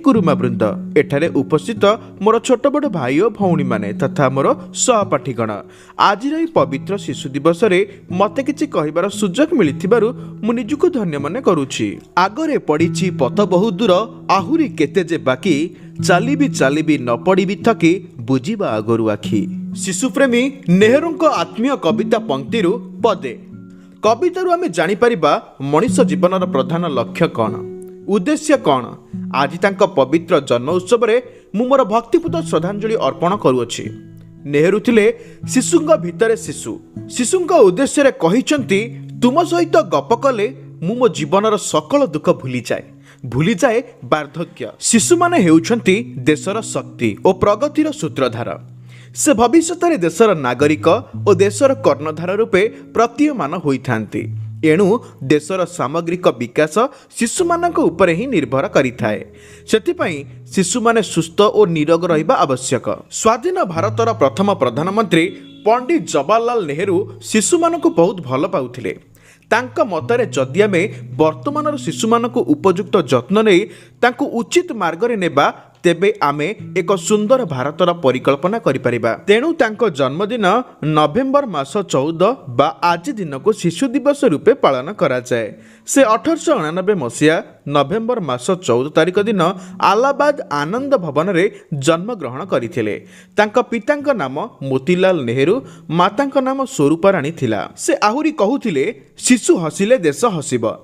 ଗୁରୁମା ବୃନ୍ଦ, ଏଠାରେ ଉପସ୍ଥିତ ମୋର ଛୋଟ ବଡ଼ ଭାଇ ଓ ଭଉଣୀମାନେ ତଥା ମୋର ସହପାଠୀଗଣ, ଆଜିର ଏହି ପବିତ୍ର ଶିଶୁ ଦିବସରେ ମୋତେ କିଛି କହିବାର ସୁଯୋଗ ମିଳିଥିବାରୁ ମୁଁ ନିଜକୁ ଧନ୍ୟ ମନେ କରୁଛି। ଆଗରେ ପଡ଼ିଛି ପଥ ବହୁ ଦୂର, ଆହୁରି କେତେ ଯେ ବାକି। ଚାଲିବି ଚାଲିବି, ନ ପଡ଼ିବି ଥକି, ବୁଜିବା ଆଗରୁ ଆଖି। ଶିଶୁପ୍ରେମୀ ନେହେରୁଙ୍କ ଆତ୍ମୀୟ କବିତା ପଙ୍କ୍ତିରୁ ପଦେ। କବିତାରୁ ଆମେ ଜାଣିପାରିବା ମଣିଷ ଜୀବନର ପ୍ରଧାନ ଲକ୍ଷ୍ୟ କ'ଣ, ଉଦ୍ଦେଶ୍ୟ କ'ଣ। ଆଜି ତାଙ୍କ ପବିତ୍ର ଜନ୍ମ ଉତ୍ସବରେ ମୁଁ ମୋର ଭକ୍ତିପୂତ ଶ୍ରଦ୍ଧାଞ୍ଜଳି ଅର୍ପଣ କରୁଅଛି। ନେହେରୁ ଥିଲେ ଶିଶୁଙ୍କ ଭିତରେ ଶିଶୁ। ଶିଶୁଙ୍କ ଉଦ୍ଦେଶ୍ୟରେ କହିଛନ୍ତି, "ତୁମ ସହିତ ଗପ କଲେ ମୁଁ ମୋ ଜୀବନର ସକଳ ଦୁଃଖ ଭୁଲିଯାଏ, ଭୁଲିଯାଏ ବାର୍ଦ୍ଧକ୍ୟ।" ଶିଶୁମାନେ ହେଉଛନ୍ତି ଦେଶର ଶକ୍ତି ଓ ପ୍ରଗତିର ସୂତ୍ରଧାର। ସେ ଭବିଷ୍ୟତରେ ଦେଶର ନାଗରିକ ଓ ଦେଶର କର୍ଣ୍ଣଧାର ରୂପେ ପ୍ରତୀୟମାନ ହୋଇଥାନ୍ତି। ଏଣୁ ଦେଶର ସାମଗ୍ରିକ ବିକାଶ ଶିଶୁମାନଙ୍କ ଉପରେ ହିଁ ନିର୍ଭର କରିଥାଏ। ସେଥିପାଇଁ ଶିଶୁମାନେ ସୁସ୍ଥ ଓ ନିରୋଗ ରହିବା ଆବଶ୍ୟକ। ସ୍ୱାଧୀନ ଭାରତର ପ୍ରଥମ ପ୍ରଧାନମନ୍ତ୍ରୀ ପଣ୍ଡିତ ଜବାହରଲାଲ ନେହେରୁ ଶିଶୁମାନଙ୍କୁ ବହୁତ ଭଲ ପାଉଥିଲେ। ତାଙ୍କ ମତରେ ଯଦି ଆମେ ବର୍ତ୍ତମାନର ଶିଶୁମାନଙ୍କୁ ଉପଯୁକ୍ତ ଯତ୍ନ ନେଇ ତାଙ୍କୁ ଉଚିତ ମାର୍ଗରେ ନେବା, ତେବେ ଆମେ ଏକ ସୁନ୍ଦର ଭାରତର ପରିକଳ୍ପନା କରିପାରିବା। ତେଣୁ ତାଙ୍କ ଜନ୍ମଦିନ ନଭେମ୍ବର ମାସ 14 ବା ଆଜି ଦିନକୁ ଶିଶୁ ଦିବସ ରୂପେ ପାଳନ କରାଯାଏ। ସେ 1889 ମସିହା ନଭେମ୍ବର ମାସ 14 ତାରିଖ ଦିନ ଆଲାହାବାଦ ଆନନ୍ଦ ଭବନରେ ଜନ୍ମଗ୍ରହଣ କରିଥିଲେ। ତାଙ୍କ ପିତାଙ୍କ ନାମ ମୋତିଲାଲ ନେହେରୁ, ମାତାଙ୍କ ନାମ ସ୍ୱରୂପା ରାଣୀ ଥିଲା। ସେ ଆହୁରି କହୁଥିଲେ, ଶିଶୁ ହସିଲେ ଦେଶ ହସିବ।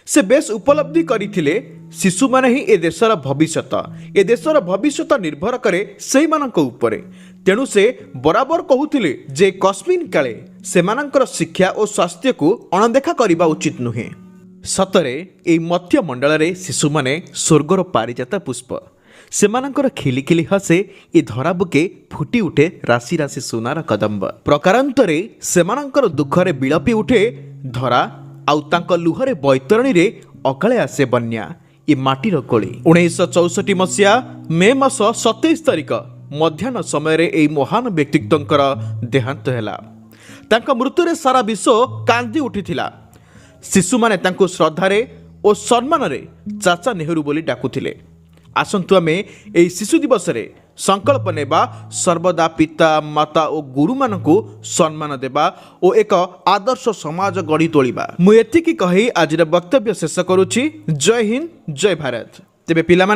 ସେ ବେଶ ଉପଲବ୍ଧି କରିଥିଲେ, ଶିଶୁମାନେ ହିଁ ଏ ଦେଶର ଭବିଷ୍ୟତ। ଏ ଦେଶର ଭବିଷ୍ୟତ ନିର୍ଭର କରେ ସେଇମାନଙ୍କ ଉପରେ। ତେଣୁ ସେ ବରାବର କହୁଥିଲେ ଯେ କସ୍ମିନ୍ କାଳେ ସେମାନଙ୍କର ଶିକ୍ଷା ଓ ସ୍ୱାସ୍ଥ୍ୟକୁ ଅଣଦେଖା କରିବା ଉଚିତ ନୁହେଁ। ସତରେ ଏହି ମର୍ତ୍ତ୍ୟମଣ୍ଡଳରେ ଶିଶୁମାନେ ସ୍ୱର୍ଗର ପାରିଜାତ ପୁଷ୍ପ। ସେମାନଙ୍କର ଖିଲି ଖିଲି ହସେ ଏ ଧରା ବୁକେ ଫୁଟି ଉଠେ ରାଶି ରାଶି ସୁନାର କଦମ୍ବ। ପ୍ରକାରାନ୍ତରେ ସେମାନଙ୍କର ଦୁଃଖରେ ବିଳପି ଉଠେ ଧରା, ଆଉ ତାଙ୍କ ଲୁହରେ ବୈତରଣୀରେ ଅକାଳେ ଆସେ ବନ୍ୟା ଏ ମାଟିର କୋଳି। 1964 ମସିହା ମେ ମାସ 27 ତାରିଖ ମଧ୍ୟାହ୍ନ ସମୟରେ ଏହି ମହାନ ବ୍ୟକ୍ତିତ୍ୱଙ୍କର ଦେହାନ୍ତ ହେଲା। ତାଙ୍କ ମୃତ୍ୟୁରେ ସାରା ବିଶ୍ୱ କାନ୍ଦି ଉଠିଥିଲା। ଶିଶୁମାନେ ତାଙ୍କୁ ଶ୍ରଦ୍ଧାରେ ଓ ସମ୍ମାନରେ ଚାଚା ନେହେରୁ ବୋଲି ଡାକୁଥିଲେ। ଆସନ୍ତୁ ଆମେ ଏହି ଶିଶୁ ଦିବସରେ ସଂକଳ୍ପ ନେବା, ସର୍ବଦା ପିତା ମାତା ଓ ଗୁରୁମାନଙ୍କୁ ସମ୍ମାନ ଦେବା ଓ ଏକ ଆଦର୍ଶ ସମାଜ ଗଢ଼ି ତୋଳିବା। ମୁଁ ଏତିକି କହି ଆଜିର ବକ୍ତବ୍ୟ ଶେଷ କରୁଛି। ଜୟ ହିନ୍ଦ, ଜୟ ଭାରତ। ତେବେ ପିଲାମାନେ